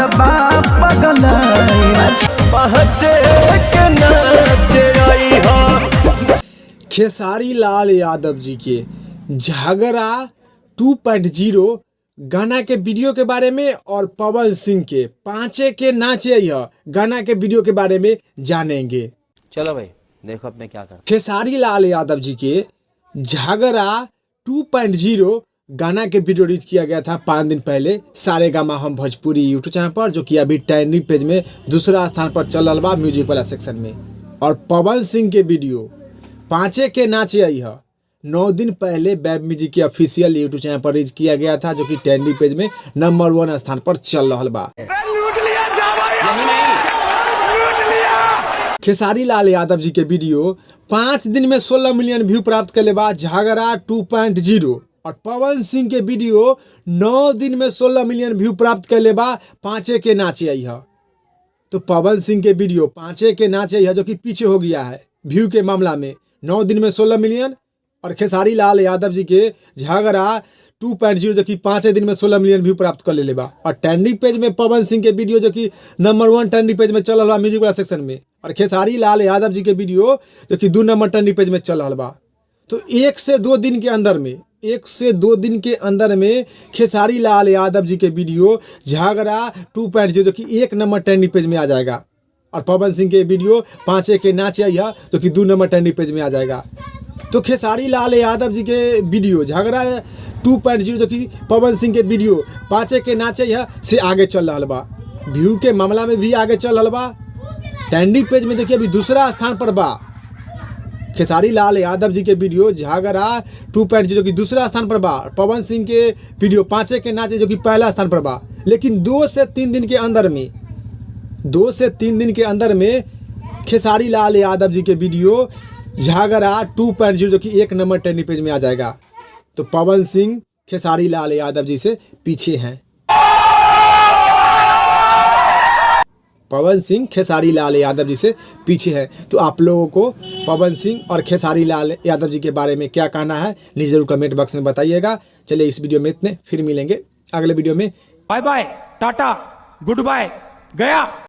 बा पगलाइल। पहचे के नाचे आई हो। खेसारी लाल यादव जी के झगड़ा 2.0 गाना के वीडियो के बारे में और पवन सिंह के पांचे के नाचे यह गाना के वीडियो के बारे में जानेंगे। चलो भाई, देखो अब मैं क्या करता। खेसारी लाल यादव जी के झगड़ा 2.0 गाना के वीडियो रिलीज किया गया था 5 दिन पहले सारेगामा हम भोजपुरी यूट्यूब चैनल पर, जो कि अभी ट्रेंडिंग पेज में दूसरा स्थान पर चल रहा बा म्यूजिक वाला सेक्शन में। और पवन सिंह के वीडियो पाँचे के नाचे आई है 9 दिन पहले वेब म्यूजिक के ऑफिशियल यूट्यूब चैनल पर रिलीज किया गया था, जो कि ट्रेंडिंग पेज में नंबर 1 स्थान पर चल रहा बा। खेसारी लाल यादव जी के वीडियो 5 दिन में 16 मिलियन व्यू प्राप्त कर बा झगड़ा 2.0, और पवन सिंह के वीडियो 9 दिन में 16 मिलियन व्यू प्राप्त कर बा पाँचे के नाचे आई है। तो पवन सिंह के वीडियो पाँचे के नाचे आई है जो कि पीछे हो गया है व्यू के मामला में, 9 दिन में 16 मिलियन, और खेसारी लाल यादव जी के झगड़ा 2.0 जो कि 5 दिन में 16 मिलियन व्यू प्राप्त कर ले बा। और ट्रेंडिंग पेज में पवन सिंह के वीडियो जो कि नंबर 1 ट्रेंडिंग पेज में चल रहा म्यूजिक वाला सेक्शन में, और खेसारी लाल यादव जी के वीडियो जो कि 2 नंबर ट्रेंडिंग पेज में चल रहा बा। तो 1 से 2 दिन के अंदर में, 1 से 2 दिन के अंदर में खेसारी लाल यादव जी के वीडियो झगड़ा 2.0 जो कि 1 नंबर ट्रेंडिंग पेज में आ जाएगा, और पवन सिंह के वीडियो पाँचे के नाचे आई है जो कि 2 नंबर ट्रेंडिंग पेज में आ जाएगा। तो खेसारी लाल यादव जी के वीडियो झगड़ा 2.0 जो कि पवन सिंह के वीडियो पाँचे के नाचे है से आगे चल रहा बा, व्यू के मामला में भी आगे चल रहा बा, ट्रेंडिंग पेज में देखिए अभी दूसरा स्थान पर बा खेसारी लाल यादव जी के वीडियो झगड़ा 2.0 जो कि दूसरा स्थान पर बा, पवन सिंह के वीडियो पाँचे के नाचे जो कि पहला स्थान पर बा। लेकिन 2 से 3 दिन के अंदर में, 2 से 3 दिन के अंदर में खेसारी लाल यादव जी के वीडियो झगड़ा 2.0 जो कि 1 नंबर ट्रेंडिंग पेज में आ जाएगा। तो पवन सिंह खेसारी लाल यादव जी से पीछे हैं, पवन सिंह खेसारी लाल यादव जी से पीछे हैं। तो आप लोगों को पवन सिंह और खेसारी लाल यादव जी के बारे में क्या कहना है नीचे जरूर कमेंट बॉक्स में बताइएगा। चलिए इस वीडियो में इतने, फिर मिलेंगे अगले वीडियो में। Bye bye, tata, good bye, गया।